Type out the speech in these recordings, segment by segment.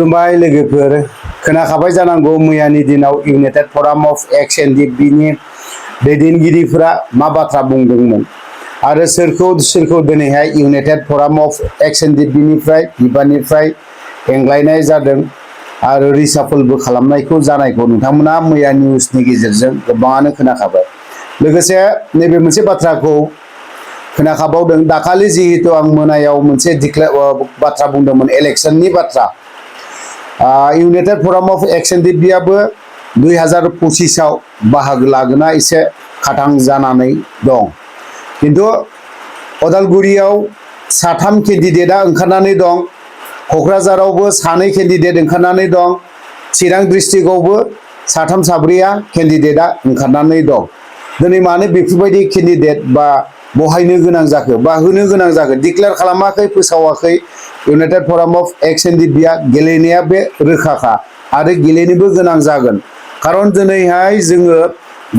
खुलुमबाय लोगोफोर खोनाखाबाय जानांगौ मैयानि दिनाव United front of X and बिनि दैदेनगिरिफोरा मा बाथ्रा बुंदोंमोन आरो सोरखौ दिनैहाय United front of X and बिनिफ्राय बिबाननिफ्राय एंग्लायनाय जादों आरो रिसाफलबो खालामनायखौ जानायखौ नोंथांमोना मैया निउसनि गेजेरजों गोबाङानो खोनाखाबाय। लोगोसे नैबे मोनसे बाथ्राखौ खोनाखाबावदों दाखालि जिहेतु आं मोनायाव मोनसे बाथ्रा बुंदोंमोन इलेक्शननि बाथ्रा। United front of X and बियाबो 2025 आव बाहागो लागोना एसे खाथां जानानै दं। किन्तु अदालगुरियाव 3 केन्डिडेटआ ओंखारनानै दं, क'क्राझारावबो 2 केन्डिडेट ओंखारनानै दं, चिरां डिस्ट्रिक्टआवबो 3-4आ केन्डिडेटआ ओंखारनानै दं। दिनै मानो बेफोरबायदि केन्डिडेट बा बहायनो गोनां जाखो बा होनो गोनां जाखो डिक्लेयार खालामाखै, फोसावाखै। United front of X and बिया गेलेनाया बे रोखाखा आरो गेलेनोबो गोनां जागोन। खारन दिनैहाय जोङो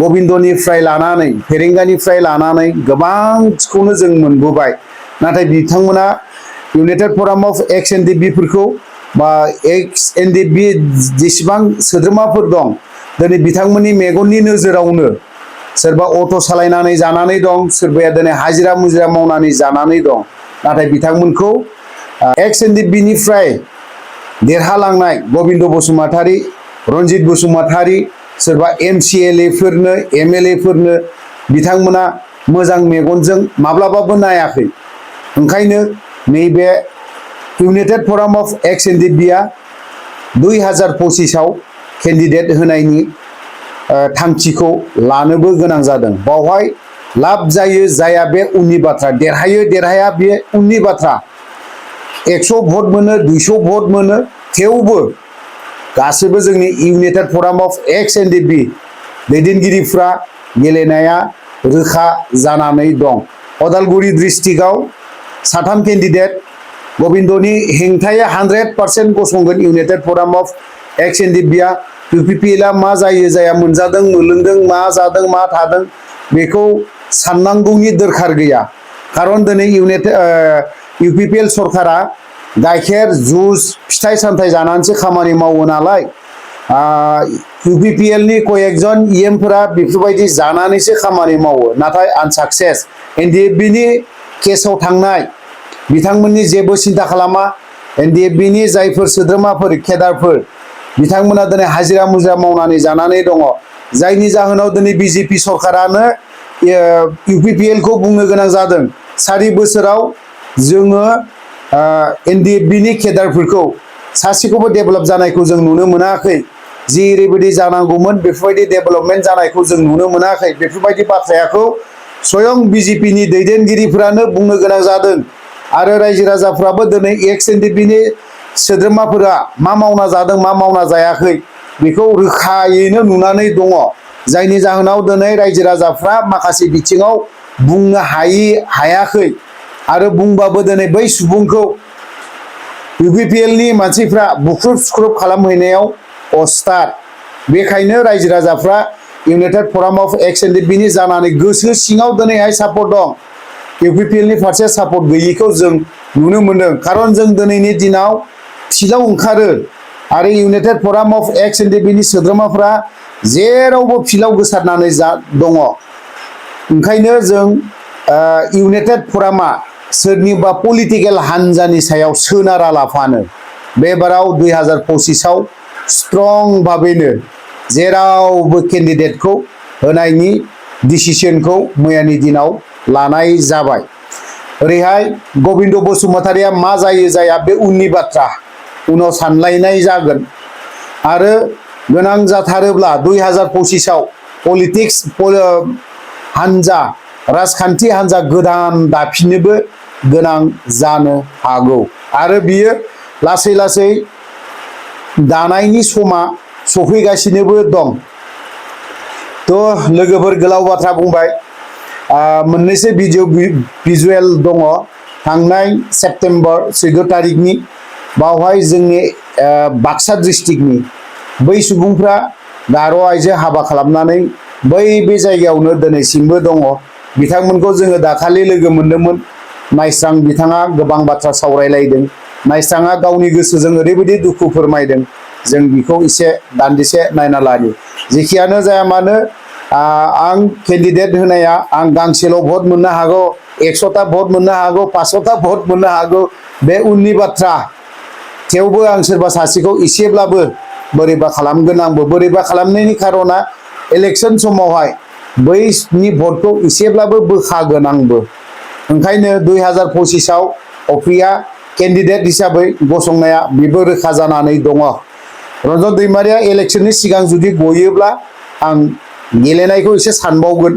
गबिन्दनिफ्राय लानानै फेरेंगानिफ्राय लानानै गोबांखौनो जों मोनबोबाय, नाथाय बिथांमोना United front of X and बिफोरखौ बा एक्स एन्ड बि जेसेबां सोद्रोमाफोर दं दिनै बिथांमोननि मेगननि नोजोरावनो सोरबा अट' सालायनानै जानानै दं, सोरबाया दिनै हाजिरा मुजिरा मावनानै जानानै दं। नाथाय बिथांमोनखौ एक्स एन्ड बिनिफ्राय देरहालांनाय गबिन्द बसुमतारी, रन्जित बसुमतारी, सोरबा MCLA फोरनो MLA फोरनो बिथांमोना मोजां मेगनजों माब्लाबाबो नायाखै। ओंखायनो नैबे United front of X and बिया 2025 आव केन्डिडेट होनायनि थांखिखौ लानोबो गोनां जादों। बावहाय लाब जायो जाया बे उननि बाथ्रा, देरहायो देरहाया बे उननि बाथ्रा। 100 भट मोनो, 200 भट मोनो, थेवबो गासैबो जोंनि United front of X and बि दैदेनगिरिफ्रा गेलेनाया रोखा जानानै दं। अदालगुरि डिस्ट्रिक्टआव 3 केन्डिडेट, गबिन्दनि हेंथायै 100% गसंगोन United front of X and बिया। UPPLआ मा जायो जाया, मोनजादों मोनलोंदों, मा जादों मा थादों बेखौ साननांगौनि दरखार गैया। खारन दिनै UPPL सरकारा गाइखेर जुस फिथाइ सामथाइ जानानैसो खामानि मावो नालाय, UPPLनि कयेकजन EMफोरा बेफोरबायदि जानानैसो खामानि मावो, नाथाय आनसाक्सेस। NDFBनि केसाव थांनाय बिथांमोननि जेबो सिन्था खालामा। NDFBनि जायफोर सोद्रोमाफोर केडारफोर बिथांमोना दिनै हाजिरा मुजिरा मावनानै जानानै दङ, जायनि जाहोनाव दिनै BJP सरकारानो UPPLखौ बुंनो गोनां जादों 4 बोसोराव जोङो NDFBनि केडारफोरखौ सासेखौबो डेभेलप जानायखौ जों नुनो मोनाखै, जेरैबायदि जानांगौमोन बेफोरबायदि डेभेलपमेन्ट जानायखौ जों नुनो मोनाखै। बेफोरबायदि बाथ्राखौ स्वयं BJPनि दैदेनगिरिफोरानो बुंनो गोनां जादों आरो रायजो राजाफ्राबो दिनै एक्स एन्ड बिनि सोद्रोमाफोरा मा मावना जादों मा मावना जायाखै बेखौ रोखायैनो नुनानै दङ, जायनि जाहोनाव दिनै रायजो राजाफ्रा माखासे बिथिङाव बुंनो हायाखै आरो बुंबाबो दिनै बै सुबुंखौ UPPLनि मानसिफ्रा बुख्रुब सुख्रुब खालामहैनायाव अस्ताद। बेखायनो रायजो राजाफ्रा United front of X and बिनि जानानै गोसो सिङाव दिनैहाय सापर्ट दं, UPPLनि फारसे सापर्ट गैयिखौ जों नुनो मोनदों। खारन जों दिनैनि दिनाव फिल्डआव ओंखारो आरो United front of X and बिनि सोद्रोमाफ्रा जेरावबो फिल्डआव गोसारनानै दङ। ओंखायनो जों इउनाइटेड फरामा सोरनिबा पलिटिकेल हान्जानि सायाव सोनारा लाफानो बेबाराव 2025 आव स्ट्रं भाबैनो जेरावबो केन्डिडेटखौ होनायनि डिसिसनखौ मैयानि दिनाव लानाय जाबाय। ओरैहाय गबिन्द बसुमतारीया मा जायो जाया बे उननि बाथ्रा, उनाव सानलायनाय जागोन। आरो गोनां जाथारोब्ला 2025 आव पलिटिक्स हान्जा, राजखान्थि हान्जा गोदान दाफिननोबो गोनां जानो हागौ आरो बियो लासै लासै दानायनि समा सफैगासिनोबो दं। थ' लोगोफोर गोलाव बाथ्रा बुंबाय, मोननैसो भिजुएल दङ थांनाय सेप्तेम्बर 14 तारिखनि, बावहाय जोंनि बाक्सा डिस्ट्रिक्टनि बै सुबुंफ्रा गार' आइजो हाबा खालामनानै बे जायगायावनो दिनैसिमबो दङ। बिथांमोनखौ जोङो दाखालि लोगो मोन्दोंमोन, नायस्रां बिथाङा गोबां बाथ्रा सावरायलायदों नायस्राङा गावनि गोसोजों ओरैबायदि दुखु फोरमायदों जों बेखौ एसे दान्दिसे नायना लानि जेखियानो जाया मानो आं केन्डिडेट होनाया आं गांसेल' भट मोननो हागौ 100टा भट मोननो हागौ 500टा भट मोननो हागौ बे उननि बाथ्रा थेवबो आं सोरबा सासेखौ एसेब्लाबो बोरैबा खालामगोन आंबो बोरैबा खालामनायनि खारना इलेक्सन समावहाय बैनि भटखौ एसेब्लाबो बोखागोन आंबो ओंखायनो 2025आव अप्रिया केन्डिडेट हिसाबै गसंनाया बेबो रोखा जानानै दङ रन्जन दैमारिया इलेक्शननि सिगां जुदि गयोब्ला आं गेलेनायखौ एसे सानबावगोन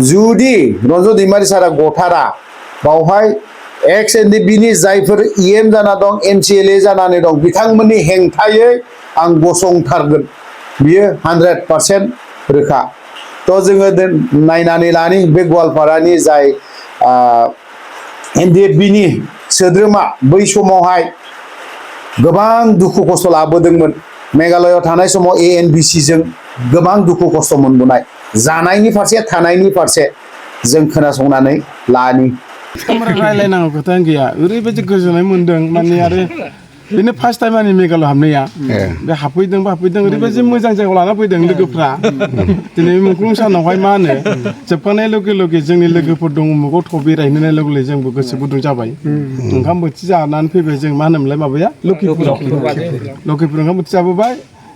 जुदि रन्जन दैमारि सारा गथारा बावहाय एक्स एनडिपिनि जायफोर इएम जाना दं एमसिएलए जानानै दं बिथांमोननि हेंथायै आं गसंथारगोन बियो 100% रोखा थ' जोङो नायनानै लानि बे गवालपारानि जाय एनडिएफबिनि सोद्रोमा बै समावहाय गोबां दुखु खस्थ' लाबोदोंमोन मेघालयआव थानाय समाव एएनबिसिजों गोबां दुखु खस्थ' मोनबोनाय जानायनि फारसे थानायनि फारसे जों खोनासंनानै लानि रायलायनांगौ खोथा गैया ओरैबायदि गोजोननाय मोनदों माने आरो बेनो फार्स्ट टाइम आंनि मेघालय हाबनाया बे हाबफैदों ओरैबायदि मोजां जायगायाव लाना फैदों लोगोफ्रा दिनै मुंख्लं सानावहाय मा होनो जोबखांनाय लोगो लोगो जोंनि लोगोफोर दङ मुगाव थ' बेरायहैनाय लोगो लोगो जोंबो गोसो गुदुं जाबाय ओंखाम बोथि जानानै फैबाय जों मा होनोमोनलाय माबाया लखिपुराव ओंखाम बोथि जाबोबाय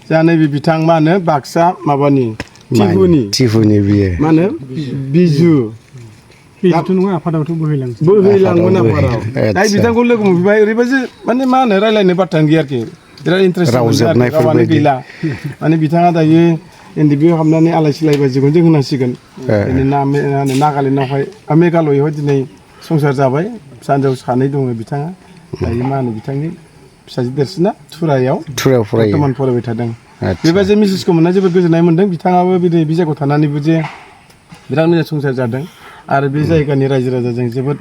जा नैबे बिथां मा होनो बाक्सा माबानि टिफुनि बियो मा होनो बिजु बेथ' नङा आफादावथ' बोहैलांमोन आफादाव दा बिथांखौ लोगो मोनफैबाय ओरैबायदि माने मा होनो रायलायनो बाथ्रायानो गैया आरोखि बिराद इन्टारेस्ट रावानो गैला माने बिथाङा दायो एनडिपिआव हाबनानै आलाय सिलाय बाजिखौनो जों होनांसिगोन नागालेण्डआवहाय मेघालयआवहाय दिनै संसार जाबाय फिसा हिन्जाव सानै दङ बिथाङा दायो मा होनो बिथांनि फिसाजो देरसिना थुरायाव बर्थमान फरायबाय थादों बेबायदि मेसेजखौ मोनना जोबोद गोजोननाय मोन्दों बिथाङाबो बे जायगायाव थानानैबो जे बिराद मोजां संसार जादों आरो बे जायगानि रायजो राजाजों जोबोद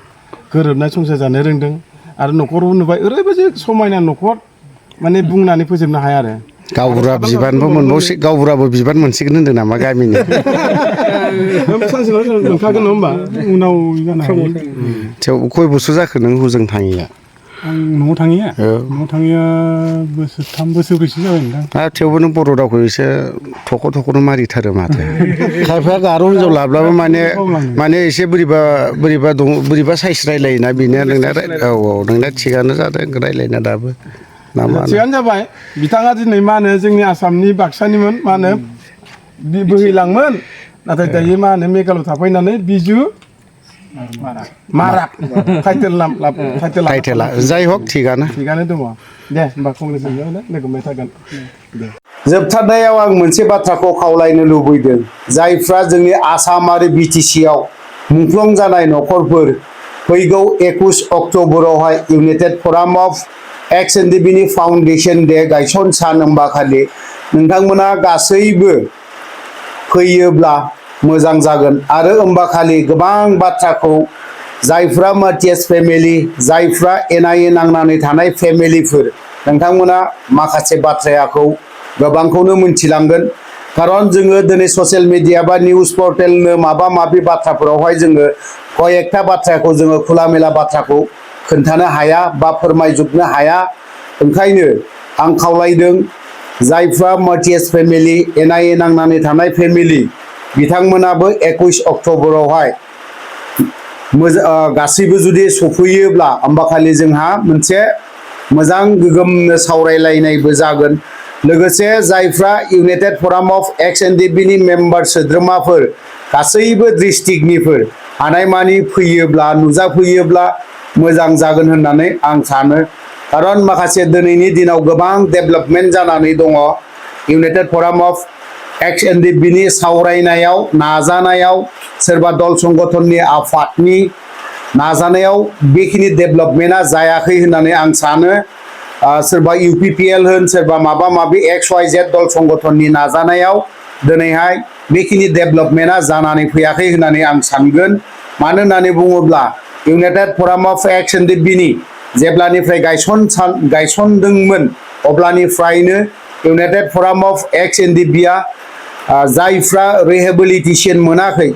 गोरोबनाय संसार जानो रोंदों आरो न'खराव नुबाय ओरैबायदि समायना न'खर माने बुंनानै फोजोबनो हाया आरो गावबुरा बिबानबो मोनबावसै गावबुराबो बिबान मोनसिगोन होन्दों नामा गामिनि सानसेनाव मोनखागोन नङा होमबा उनाव थेव खय बोसोर जाखो नों हजों थाङिया आं न'आव थाङिया बोसोरथाम बोसोरब्रैसो जाबाय नोंथां थेवबो नों बर' रावखौ एसे थख' मारिथारो माथो खायफा गार' हिनजाव लाब्लाबो माने एसे बोरैबा साइस रायलायोना बेनो नोंना नोंना थिगानो जादों रायलायना दाबो थिगानो जाबाय बिथाङा दिनै मा होनो जोंनि आसामनि बाक्सानिमोन मा होनो बोहैलांमोन नाथाय दायो मा होनो मेघालय थाफैनानै बिजु माराक टाइटेला जाय हक थिगानो दङ दे होमबा कंग्रेसुलेसन लोगो मोनबाय थागोन जोबथारनायाव आं मोनसे बाथ्राखौ खावलायनो लुबैदों जायफ्रा जोंनि आसाम आरो बिटिसिआव मुंख्लं जानाय न'खरफोर फैगौ 21 अक्ट'बरावहाय इउनाइटेड फराम अफ एक्स एनडिपिनि फाउन्डेसन डे गायसन सान होनबा खालि नोंथांमोना गासैबो फैयोब्ला मोजां जागोन आरो होनबा खालि गोबां बाथ्राखौ जायफ्रा मार्टियास फेमिलि जायफ्रा एनआइए नांनानै थानाय फेमिलिफोर नोंथांमोना माखासे बाथ्राखौ गोबांखौनो मिथिलांगोन खारन जोङो दिनै ससियेल मिडिया बा निउस पर्टेलनो माबा माबि बाथ्राफोरावहाय जोङो कयेकथा बाथ्राखौ जोङो खुलामेला बाथ्राखौ खोन्थानो हाया बा फोरमायजोबनो हाया ओंखायनो आं खावलायदों जायफ्रा मार्टियास फेमिलि एनआइए नांनानै थानाय फेमिलि बिथांमोनाबो 21 अक्ट'बरावहाय गासैबो जुदि सफैयोब्ला होमबाखालि जोंहा मोनसे मोजां गोगोमनो सावरायलायनायबो जागोन लोगोसे जायफ्रा United front of ex एनडिपिनि member सोद्रोमाफोर गासैबो डिस्ट्रिक्टनिफोर हानायमानि फैयोब्ला नुजाफैयोब्ला मोजां जागोन होननानै आं सानो खारन माखासे दिनैनि दिनाव गोबां डेभेलपमेन्ट जानानै दङ इउनाइटेड फराम अफ एक्स एनडिपिनि सावरायनायाव नाजानायाव सोरबा दल संगठननि आफादनि नाजानायाव बेखिनि डेभेलपमेन्टआ जायाखै होननानै आं सानो सोरबा इउपिपिएल होन सोरबा माबा माबि एक्स वाइ जेड दल संगठननि नाजानायाव दिनैहाय बेखिनि डेभेलपमेन्टआ जानानै फैयाखै होननानै आं सानगोन मानो होननानै बुङोब्ला इउनाइटेड फराम अफ एक्स एनडिपिनि जेब्लानिफ्राय गायसनदोंमोन अब्लानिफ्रायनो इउनाइटेड फराम अफ एक्स एनडिपिआ जायफ्रा रिहेबिलिटेसन मोनाखै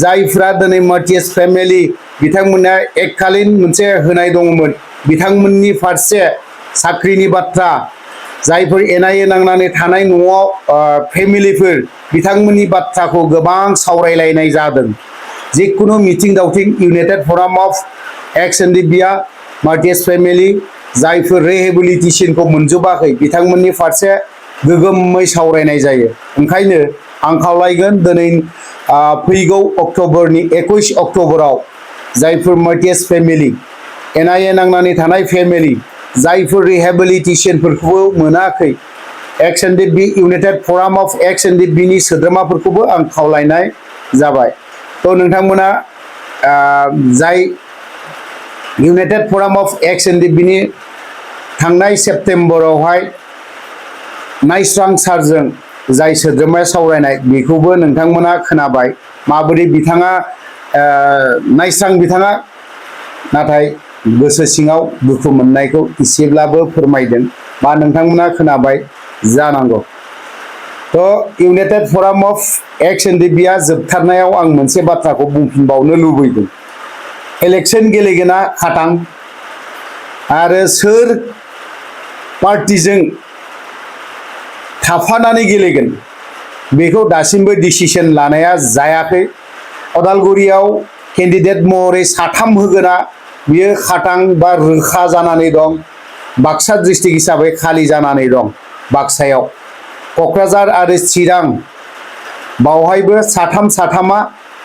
जायफ्रा दिनै मार्टियास फेमिलि बिथांमोना एककालीन मोनसे होनाय दङमोन बिथांमोननि फारसे साख्रिनि बाथ्रा जायफोर एनायै नांनानै थानाय न'आव फेमिलिफोर बिथांमोननि बाथ्राखौ गोबां सावरायलायनाय जादों जिखुनु मिथिं दावथिं united front of ex N D बिआ मार्टियास फेमिलि जायफोर रिहेबिलिटेसनखौ मोनजोबाखै बिथांमोननि फारसे गोगोमै सावरायनाय जायो ओंखायनो आं खावलायगोन दिनै फैगौ अक्ट'बरनि 21 अक्ट'बराव जायफोर मार्टियास फेमिलि एनआइए नांनानै थानाय फेमिलि जायफोर रिहेबिलिटेसनफोरखौबो मोनाखै ex N D B united front of ex N D बिनि सोद्रोमाफोरखौबो आं खावलायनाय जाबाय थ' नोंथांमोना जाय united front of ex N D बिनि थांनाय सेप्तेम्बरावहाय नायस्रांसारजों जाय सोद्रोमाया सावरायनाय बेखौबो नोंथांमोना खोनाबाय माबोरै बिथाङा बिथाङा नाथाय गोसो सिङाव दुखु मोननायखौ एसेब्लाबो फोरमायदों बा नोंथांमोना खोनाबाय जानांगौ थ' united front of ex N D बिआ जोबथारनायाव आं मोनसे बाथ्राखौ बुंफिनबावनो लुबैदों इलेक्सन गेलेगोना खाथां आरो सोर पार्टिजों थाफानानै गेलेगोन बेखौ दासिमबो डिसिसन लानाया जायाखै अदालगुरियाव केन्डिडेट महरै 3 होगोना बियो खाथां बा रोखा जानानै दं बाक्सा डिस्ट्रिक्ट हिसाबै खालि जानानै दं बाक्सायाव क'क्राझार आरो चिरां बावहायबो 3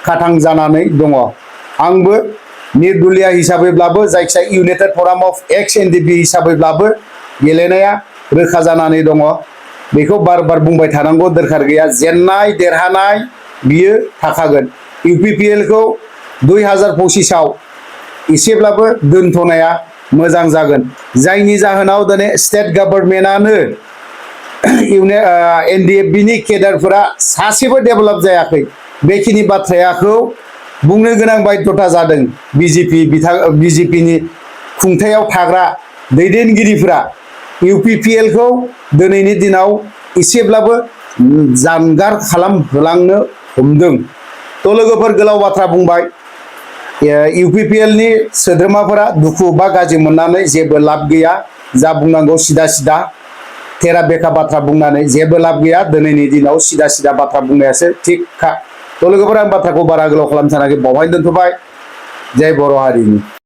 खाथां जानानै दङ आंबो निर्दलिया हिसाबैब्लाबो जायखिजाया united front of ex N D B हिसाबैब्लाबो गेलेनाया रोखा जानानै दङ बेखौ बार बार बुंबाय थानांगौ दरखार गैया जेननाय देरहानाय बियो थाखागोन इउपिपिएल खौ 2025आव एसेब्लाबो दोनथ'नाया मोजां जागोन जायनि जाहोनाव दिनै स्टेट गभर्नमेन्टआनो एनडिएफबि नि केडारफोरा सासेबो डेभेलप जायाखै बेखिनि बाथ्राखौ बुंनो गोनां बाध्यता जादों बिजेपिनि खुंथायाव थाग्रा दैदेनगिरिफोरा इउपिपिएल खौ दिनैनि दिनाव एसेब्लाबो जानगार खालामहोलांनो हमदों थ' लोगोफोर गोलाव बाथ्रा बुंबाय इउपिपिएल नि सोद्रोमाफोरा दुखु बा गाज्रि मोननानै जेबो लाब गैया जा बुंनांगौ सिदा सिदा थेरा बेखा बाथ्रा बुंनानै जेबो लाब गैया दिनैनि दिनाव सिदा सिदा बाथ्रा बुंनायासो थिगखा थ' लोगोफोर आं बाथ्राखौ बारा गोलाव खालामनो सानाखै बावहाय दोनथ'बाय जय बर' हारिनि